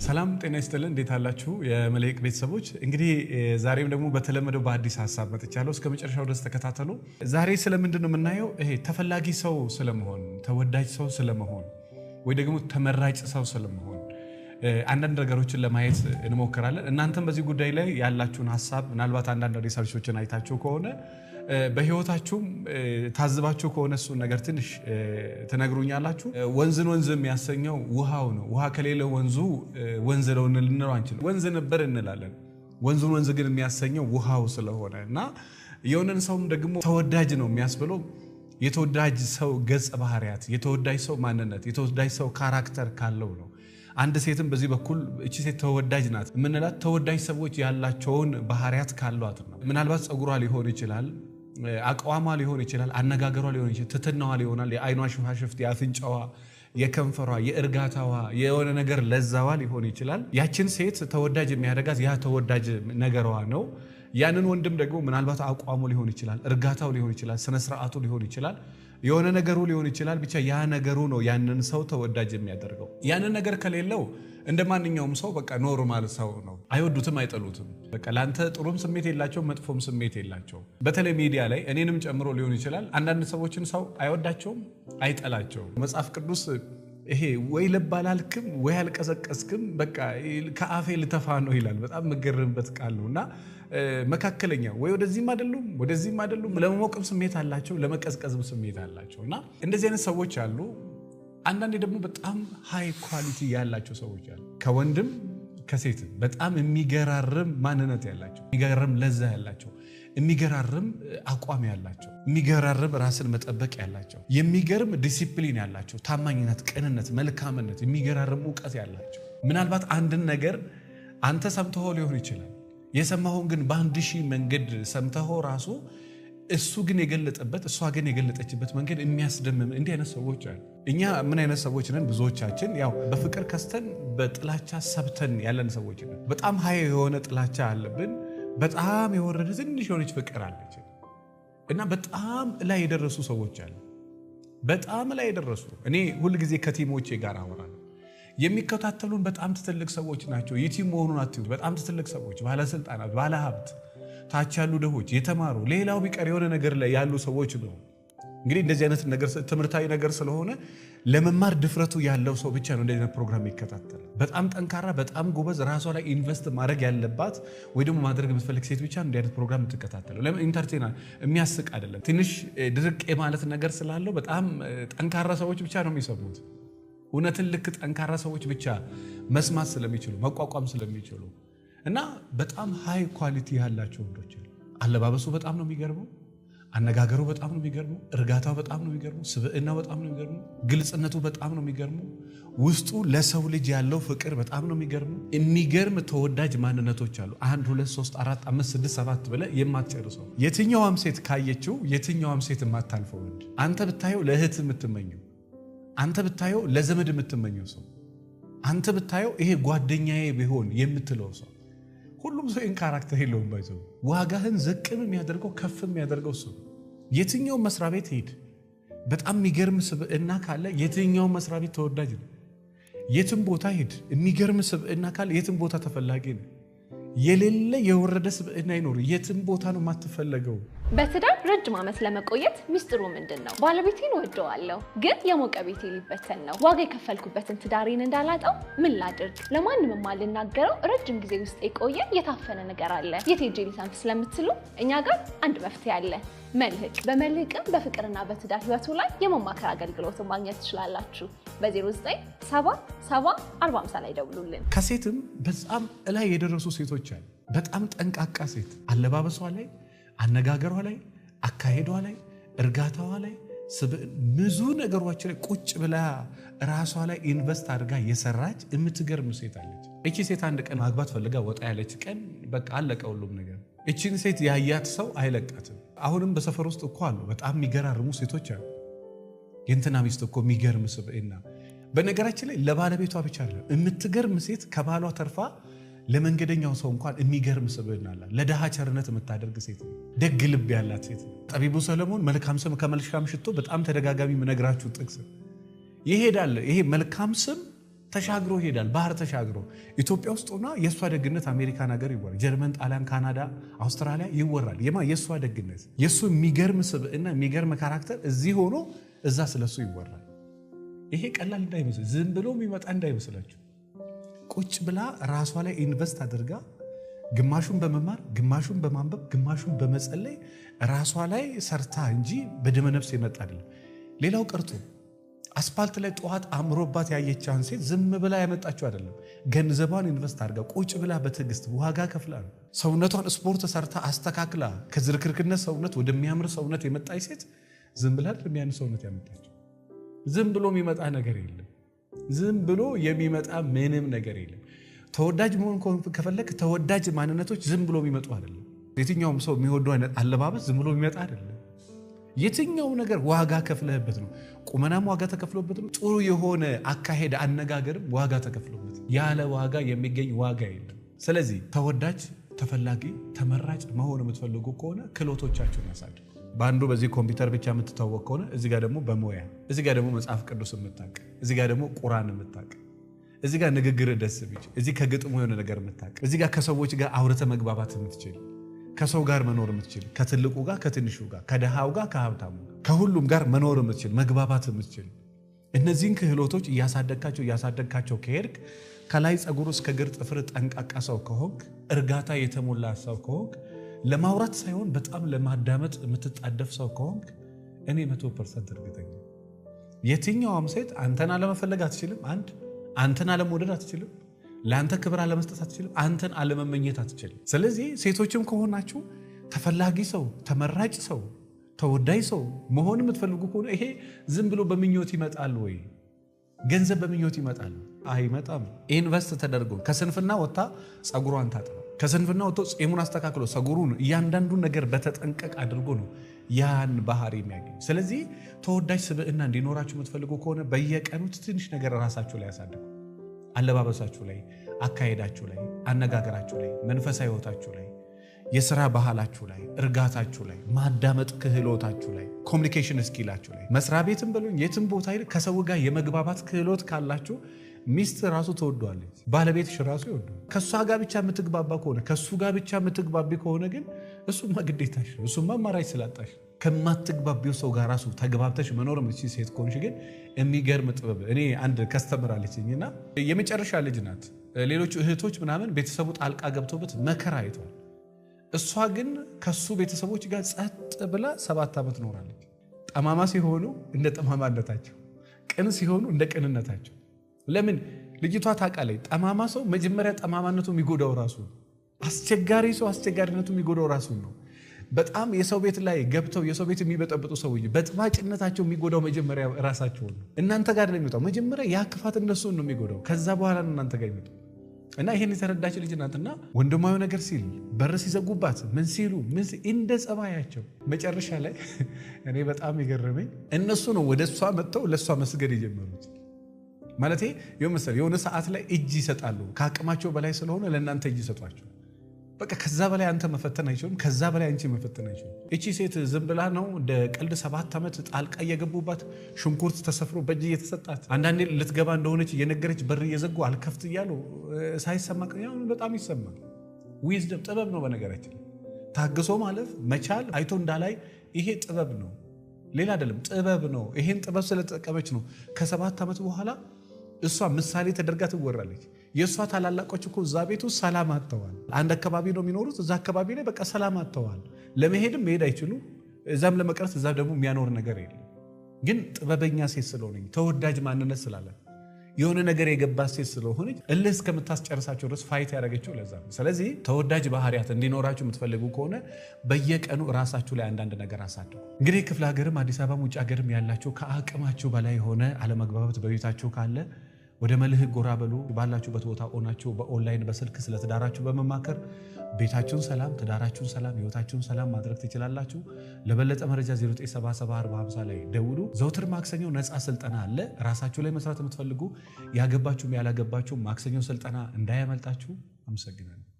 ሰላም ጤና ይስጥልን። እንዴት አላችሁ የመልሕቅ ቤተሰቦች? እንግዲህ ዛሬም ደግሞ በተለመደው በአዲስ ሀሳብ መጥቻለሁ። እስከ መጨረሻው ድረስ ተከታተሉ። ዛሬ ስለምንድን ነው የምናየው? ይሄ ተፈላጊ ሰው ስለመሆን፣ ተወዳጅ ሰው ስለመሆን ወይ ደግሞ ተመራጭ ሰው ስለመሆን አንዳንድ ነገሮችን ለማየት እንሞክራለን። እናንተም በዚህ ጉዳይ ላይ ያላችሁን ሀሳብ ምናልባት አንዳንድ research ኦችን አይታችሁ ከሆነ፣ በህይወታችሁም ታዝባችሁ ከሆነ እሱን ነገር ትንሽ ትነግሩኛላችሁ። ወንዝን ወንዝ የሚያሰኘው ውሃው ነው። ውሃ ከሌለ ወንዙ ወንዝ ነው ልንለው አንችልም። ወንዝ ነበር እንላለን። ወንዙን ወንዝ ግን የሚያሰኘው ውሃው ስለሆነ እና የሆነን ሰውም ደግሞ ተወዳጅ ነው የሚያስብለው የተወዳጅ ሰው ገጸ ባህሪያት፣ የተወዳጅ ሰው ማንነት፣ የተወዳጅ ሰው character ካለው ነው። አንድ ሴትም በዚህ በኩል እቺ ሴት ተወዳጅ ናት የምንላት ተወዳጅ ሰዎች ያላቸውን ባህሪያት ካሏት ነው። ምናልባት ፀጉሯ ሊሆን ይችላል፣ አቋሟ ሊሆን ይችላል፣ አነጋገሯ ሊሆን ይችላል፣ ትትናዋ ሊሆናል፣ የአይኗ ሽፋሽፍት፣ የአፍንጫዋ፣ የከንፈሯ፣ የእርጋታዋ፣ የሆነ ነገር ለዛዋ ሊሆን ይችላል። ያችን ሴት ተወዳጅ የሚያደርጋት ያ ተወዳጅ ነገሯ ነው። ያንን ወንድም ደግሞ ምናልባት አቋሙ ሊሆን ይችላል፣ እርጋታው ሊሆን ይችላል፣ ስነስርዓቱ ሊሆን ይችላል፣ የሆነ ነገሩ ሊሆን ይችላል። ብቻ ያ ነገሩ ነው ያንን ሰው ተወዳጅ የሚያደርገው። ያንን ነገር ከሌለው እንደ ማንኛውም ሰው በቃ normal ሰው ነው። አይወዱትም፣ አይጠሉትም። በቃ ለአንተ ጥሩም ስሜት የላቸውም፣ መጥፎም ስሜት የላቸውም። በተለይ ሚዲያ ላይ እኔንም ጨምሮ ሊሆን ይችላል። አንዳንድ ሰዎችን ሰው አይወዳቸውም፣ አይጠላቸውም። መጽሐፍ ቅዱስ ይሄ ወይ ልብ አላልክም ወይ አልቀሰቀስክም፣ በቃ ከአፌ ልተፋ ነው ይላል። በጣም የምገርምበት ቃል ነው እና መካከለኛ ወይ ወደዚህም አይደሉም ወደዚህም አይደሉም። ለመሞቅም ስሜት አላቸው፣ ለመቀዝቀዝም ስሜት አላቸው እና እንደዚህ አይነት ሰዎች አሉ። አንዳንዴ ደግሞ በጣም high quality ያላቸው ሰዎች አሉ። ከወንድም ከሴትም በጣም የሚገራርም ማንነት ያላቸው፣ የሚገራርም ለዛ ያላቸው፣ የሚገራርም አቋም ያላቸው፣ የሚገራርም ራስን መጠበቅ ያላቸው፣ የሚገርም ዲሲፕሊን ያላቸው፣ ታማኝነት፣ ቅንነት፣ መልካምነት፣ የሚገራርም እውቀት ያላቸው። ምናልባት አንድን ነገር አንተ ሰምተኸው ሊሆን ይችላል። የሰማኸውን ግን በአንድ ሺህ መንገድ ሰምተኸው ራሱ እሱ ግን የገለጠበት እሷ ግን የገለጠችበት መንገድ የሚያስደምም እንዲህ አይነት ሰዎች አሉ። እኛ ምን አይነት ሰዎች ነን? ብዙዎቻችን ያው በፍቅር ከስተን በጥላቻ ሰብተን ያለን ሰዎች ነን። በጣም high የሆነ ጥላቻ አለብን። በጣም የወረደ ትንሽ የሆነች ፍቅር አለች እና በጣም ላይ የደረሱ ሰዎች አሉ። በጣም ላይ የደረሱ፣ እኔ ሁልጊዜ ከ team ኦቼ ጋር አወራለሁ። የሚከታተሉን በጣም ትልቅ ሰዎች ናቸው። የ team መሆኑን አትዩት። በጣም ትልቅ ሰዎች፣ ባለስልጣናት፣ ባለሀብት፣ ታች ያሉ ድሆች፣ የተማሩ፣ ሌላው ቢቀር የሆነ ነገር ላይ ያሉ ሰዎች ነው። እንግዲህ እንደዚህ አይነት ነገር ትምህርታዊ ነገር ስለሆነ ለመማር ድፍረቱ ያለው ሰው ብቻ ነው እንደዚህ አይነት ፕሮግራም ይከታተል። በጣም ጠንካራ፣ በጣም ጎበዝ፣ ራሷ ላይ invest ማድረግ ያለባት ወይ ደግሞ ማድረግ የምትፈልግ ሴት ብቻ ነው እንዲህ አይነት ፕሮግራም የምትከታተለው። ለምን entertain የሚያስቅ አይደለም። ትንሽ ድርቅ የማለት ነገር ስላለው በጣም ጠንካራ ሰዎች ብቻ ነው የሚሰሙት። እውነትን ልክ ጠንካራ ሰዎች ብቻ መስማት ስለሚችሉ፣ መቋቋም ስለሚችሉ እና በጣም high quality ያላቸው ወንዶች አሉ። አለባበሱ በጣም ነው የሚገርመው። አነጋገሩ በጣም ነው የሚገርመው። እርጋታው በጣም ነው የሚገርመው። ስብዕናው በጣም ነው የሚገርመው። ግልጽነቱ በጣም ነው የሚገርመው። ውስጡ ለሰው ልጅ ያለው ፍቅር በጣም ነው የሚገርመው። የሚገርም ተወዳጅ ማንነቶች አሉ። አንድ፣ ሁለት፣ ሶስት፣ አራት፣ አምስት፣ ስድስት፣ ሰባት ብለህ የማትጨርሰው፣ የትኛዋም ሴት ካየችው የትኛዋም ሴት የማታልፈው ወንድ፣ አንተ ብታየው ለእህት የምትመኘው፣ አንተ ብታየው ለዘመድ የምትመኘው ሰው፣ አንተ ብታየው ይሄ ጓደኛዬ ቢሆን የምትለው ሰው። ሁሉም ሰው ይህን character የለውም። By the way ዋጋህን ዝቅም የሚያደርገው ከፍ የሚያደርገው ሰው። የትኛው መስሪያ ቤት ሂድ፣ በጣም የሚገርም ስብዕና ካለ የትኛው መስሪያ ቤት ተወዳጅ ነው። የትም ቦታ ሂድ፣ የሚገርም ስብዕና ካለ የትም ቦታ ተፈላጊ ነው። የሌለ የወረደ ስብዕና ይኖር፣ የትም ቦታ ነው የማትፈለገው። በትዳር ረጅም ዓመት ለመቆየት ሚስጥሩ ምንድን ነው? ባለቤቴን ወደዋለሁ፣ ግን የሞቀ ቤቴ ሊበተን ነው። ዋጋ የከፈልኩበትን ትዳሬን እንዳላጣው ምን ላድርግ? ለማንም የማልናገረው ረጅም ጊዜ ውስጥ የቆየ የታፈነ ነገር አለ። የት ሄጄ ልተንፍስ ስለምትሉ እኛ ጋር አንድ መፍትሄ አለ። መልህቅ። በመልህቅም በፍቅርና በትዳር ህይወቱ ላይ የመማከር አገልግሎትን ማግኘት ትችላላችሁ። በ0977 45 ላይ ደውሉልን። ከሴትም በጣም እላይ የደረሱ ሴቶች አሉ። በጣም ጠንቃቃ ሴት አለባበሷ ላይ፣ አነጋገሯ ላይ፣ አካሄዷ ላይ፣ እርጋታዋ ላይ፣ ብዙ ነገሮች ላይ ቁጭ ብላ ራሷ ላይ invest አድርጋ የሰራች የምትገርም ሴት አለች። እቺ ሴት አንድ ቀን ማግባት ፈልጋ ወጣ ያለች ቀን በቃ አለቀ ሁሉም ነገር። እቺን ሴት ያያት ሰው አይለቃትም። አሁንም በሰፈር ውስጥ እኮ አሉ በጣም የሚገራርሙ ሴቶች አሉ። የእንትና ሚስት እኮ የሚገርም ስብዕና። በነገራችን ላይ ለባለቤቷ ብቻ አይደለም፣ የምትገርም ሴት ከባሏ ተርፋ ለመንገደኛው ሰው እንኳን የሚገርም ስብዕና አላት። ለድሃ ቸርነት የምታደርግ ሴት ነው። ደግ ልብ ያላት ሴት ነው። ጠቢቡ ሰለሞን መልካም ስም ከመልካም ሽቶ፣ በጣም ተደጋጋሚ የምነግራችሁ ጥቅስ ይሄዳል። ይሄ መልካም ስም ተሻግሮ ይሄዳል። ባህር ተሻግሮ ኢትዮጵያ ውስጥ ሆና የእሷ ደግነት አሜሪካን ሀገር ይወራል። ጀርመን፣ ጣሊያን፣ ካናዳ፣ አውስትራሊያ ይወራል። የእሷ ደግነት፣ የእሱ የሚገርም ስብዕና፣ የሚገርም character እዚህ ሆኖ እዛ ስለሱ ይወራል። ይሄ ቀላል እንዳይመስል፣ ዝም ብሎ የሚመጣ እንዳይመስላችሁ። ቁጭ ብላ ራሷ ላይ invest አድርጋ ግማሹን በመማር፣ ግማሹን በማንበብ፣ ግማሹን በመጸለይ ራሷ ላይ ሰርታ እንጂ በደመ ነፍስ የመጣ አይደለም። ሌላው ቀርቶ አስፓልት ላይ ጠዋት አምሮባት ያየቻን ሴት ዝም ብላ ያመጣችው አይደለም። ገንዘቧን invest አድርጋ ቁጭ ብላ በትዕግስት ዋጋ ከፍላ ነው። ሰውነቷን ስፖርት ሰርታ አስተካክላ ከዝርክርክነት ሰውነት ወደሚያምር ሰውነት የመጣች ሴት ዝም ብላ አይደለም ያን ሰውነት ያመጣችው። ዝም ብሎ የሚመጣ ነገር የለም። ዝም ብሎ የሚመጣ ምንም ነገር የለም። ተወዳጅ መሆን ከፈለክ ተወዳጅ ማንነቶች ዝም ብሎ የሚመጡ አይደለም። የትኛውም ሰው የሚወደው አይነት አለባበስ ዝም ብሎ የሚመጣ አይደለም። የትኛው ነገር ዋጋ ከፍለህበት ነው። ቁመናም ዋጋ ተከፍሎበት ነው። ጥሩ የሆነ አካሄድ አነጋገርም ዋጋ ተከፍሎበት። ያለ ዋጋ የሚገኝ ዋጋ የለም። ስለዚህ ተወዳጅ፣ ተፈላጊ፣ ተመራጭ መሆን የምትፈልጉ ከሆነ ክህሎቶቻችሁን ያሳድጉ። በአንዱ በዚህ ኮምፒውተር ብቻ የምትታወቅ ከሆነ እዚህ ጋር ደግሞ በሙያ፣ እዚህ ጋር ደግሞ መጽሐፍ ቅዱስ የምታውቅ፣ እዚህ ጋር ደግሞ ቁራን የምታውቅ፣ እዚህ ጋር ንግግር ደስ የሚል፣ እዚህ ከግጥሙ የሆነ ነገር የምታውቅ፣ እዚህ ጋር ከሰዎች ጋር አውርተ መግባባት የምትችል፣ ከሰው ጋር መኖር የምትችል፣ ከትልቁ ጋር ከትንሹ ጋር፣ ከደሃው ጋር ከሀብታሙ ጋር፣ ከሁሉም ጋር መኖር የምትችል፣ መግባባት የምትችል፣ እነዚህን ክህሎቶች እያሳደግካቸው እያሳደግካቸው ከሄድክ፣ ከላይ ፀጉር እስከ እግር ጥፍር ጠንቃቃ ሰው ከሆንክ፣ እርጋታ የተሞላ ሰው ከሆንክ፣ ለማውራት ሳይሆን በጣም ለማዳመጥ የምትጣደፍ ሰው ከሆንክ፣ እኔ 100% እርግጠኛ የትኛውም ሴት አንተን አለመፈለግ አትችልም። አንድ አንተን አለመውደድ አትችልም። ለአንተ ክብር አለመስጠት አትችልም። አንተን አለመመኘት አትችልም። ስለዚህ ሴቶችም ከሆናችሁ ተፈላጊ ሰው፣ ተመራጭ ሰው፣ ተወዳጅ ሰው መሆን የምትፈልጉ ከሆነ ይሄ ዝም ብሎ በምኞት ይመጣል ወይ? ገንዘብ በምኞት ይመጣል? አይመጣም። invest ተደርጎ ከስንፍና ወጥታ ፀጉሯን ታጥባ፣ ከስንፍና ወጥቶ ጺሙን አስተካክሎ ፀጉሩን እያንዳንዱን ነገር በተጠንቀቅ አድርጎ ነው ያን ባህሪ የሚያገኝ። ስለዚህ ተወዳጅ ስብዕና እንዲኖራችሁ የምትፈልጉ ከሆነ በየቀኑ ትንሽ ነገር ራሳችሁ ላይ ያሳድጉ። አለባበሳችሁ ላይ፣ አካሄዳችሁ ላይ፣ አነጋገራችሁ ላይ፣ መንፈሳዊ ሕይወታችሁ ላይ፣ የስራ ባህላችሁ ላይ፣ እርጋታችሁ ላይ፣ ማዳመጥ ክህሎታችሁ ላይ፣ communication skill ኣችሁ ላይ፣ መስሪያ ቤትም በሉኝ የትም ቦታ ሄድ ከሰው ጋር የመግባባት ክህሎት ካላችሁ ሚስት ራሱ ትወዷለች፣ ባለቤትሽ ራሱ ይወዷል። ከእሷ ጋር ብቻ የምትግባባ ከሆነ፣ ከእሱ ጋር ብቻ የምትግባቢ ከሆነ ግን እሱማ ግዴታሽ ነው፣ እሱማ አማራጭ ስላጣሽ። ከማትግባቢው ሰው ጋር ራሱ ተግባብተሽ መኖር የምትችይ ሴት ከሆንሽ ግን የሚገርም ጥበብ። እኔ አንድ customer አለችኝ እና የመጨረሻ ልጅ ናት። ሌሎቹ እህቶች ምናምን ቤተሰቡ ጣልቃ ገብቶበት መከራ አይተዋል። እሷ ግን ከሱ ቤተሰቦች ጋር ጸጥ ብላ 7 ዓመት ኖራለች። ጠማማ ሲሆኑ እንደ ጠማማነታቸው፣ ቅን ሲሆኑ እንደ ቅንነታቸው። ለምን ልጅቷ ታውቃለች። ጠማማ ሰው መጀመሪያ ጠማማነቱ የሚጎዳው ራሱ ነው። አስቸጋሪ ሰው አስቸጋሪነቱ የሚጎዳው ራሱ ነው። በጣም የሰው ቤት ላይ ገብተው የሰው ቤት የሚበጠብጡ ሰዎች በጥባጭነታቸው የሚጎዳው መጀመሪያ ራሳቸው ነው። እናንተ ጋር ነው የሚመጣው። መጀመሪያ ያ ክፋት እነሱን ነው የሚጎዳው። ከዛ በኋላ ነው እናንተ ጋር የሚመጣው። እና ይሄን የተረዳች ልጅ ናትና ወንድማዊ ነገር ሲል በር ሲዘጉባት ምን ሲሉ ምን እንደ ጸባያቸው መጨረሻ ላይ እኔ በጣም የገረመኝ እነሱ ነው ወደ እሷ መጥተው ለእሷ መስገድ የጀመሩት። ማለቴ የሆነ ሰዓት ላይ እጅ ይሰጣሉ። ከአቅማቸው በላይ ስለሆነ ለእናንተ እጅ ይሰጧቸው። በቃ ከዛ በላይ አንተ መፈተን አይችሉም። ከዛ በላይ አንቺ መፈተን አይችሉም። እቺ ሴት ዝም ብላ ነው እንደ ቀልድ 7 ዓመት ጣልቃ እየገቡባት ሽንኩርት ተሰፍሮ በእጅ እየተሰጣት አንዳንዴ ልትገባ እንደሆነች እየነገረች በር እየዘጉ አልከፍት እያሉ ሳይሰማ በጣም ይሰማል። wisdom ጥበብ ነው። በነገራችን ታግሶ ማለፍ መቻል አይቶ እንዳላይ ይሄ ጥበብ ነው፣ ሌላ አይደለም፣ ጥበብ ነው። ይሄን ጥበብ ስለተጠቀመች ነው ከ7 ዓመት በኋላ እሷ ምሳሌ ተደርጋ ትወራለች። የእሷ ታላላቆች እኮ እዛ ቤት ውስጥ ሰላም አጥተዋል። አንድ አካባቢ ነው የሚኖሩት። እዛ አካባቢ ላይ በቃ ሰላም አጥተዋል። ለመሄድም መሄድ አይችሉም፣ እዛም ለመቅረት እዛ ደግሞ የሚያኖር ነገር የለም። ግን ጥበበኛ ሴት ስለሆነች፣ ተወዳጅ ማንነት ስላላት፣ የሆነ ነገር የገባ ሴት ስለሆነች እልህ እስከምታስጨርሳቸው ድረስ fight ያደረገችው ለዛ ነው። ስለዚህ ተወዳጅ ባህሪያት እንዲኖራችሁ የምትፈልጉ ከሆነ በየቀኑ ራሳችሁ ላይ አንዳንድ ነገር አሳድጉ። እንግዲህ ክፍለ ሀገርም አዲስ አበባም ውጭ ሀገርም ያላችሁ ከአቅማችሁ በላይ የሆነ አለመግባባት በቤታችሁ ካለ ወደ መልህቅ ጎራ በሉ። ባላችሁበት ቦታ ሆናችሁ በኦንላይን በስልክ ስለ ትዳራችሁ በመማከር ቤታችሁን ሰላም፣ ትዳራችሁን ሰላም፣ ህይወታችሁን ሰላም ማድረግ ትችላላችሁ። ለበለጠ መረጃ 09774050 ላይ ደውሉ። ዘውትር ማክሰኞ ነፃ ስልጠና አለ። ራሳችሁ ላይ መስራት የምትፈልጉ ያገባችሁም ያላገባችሁም ማክሰኞ ስልጠና እንዳያመልጣችሁ። አመሰግናለሁ።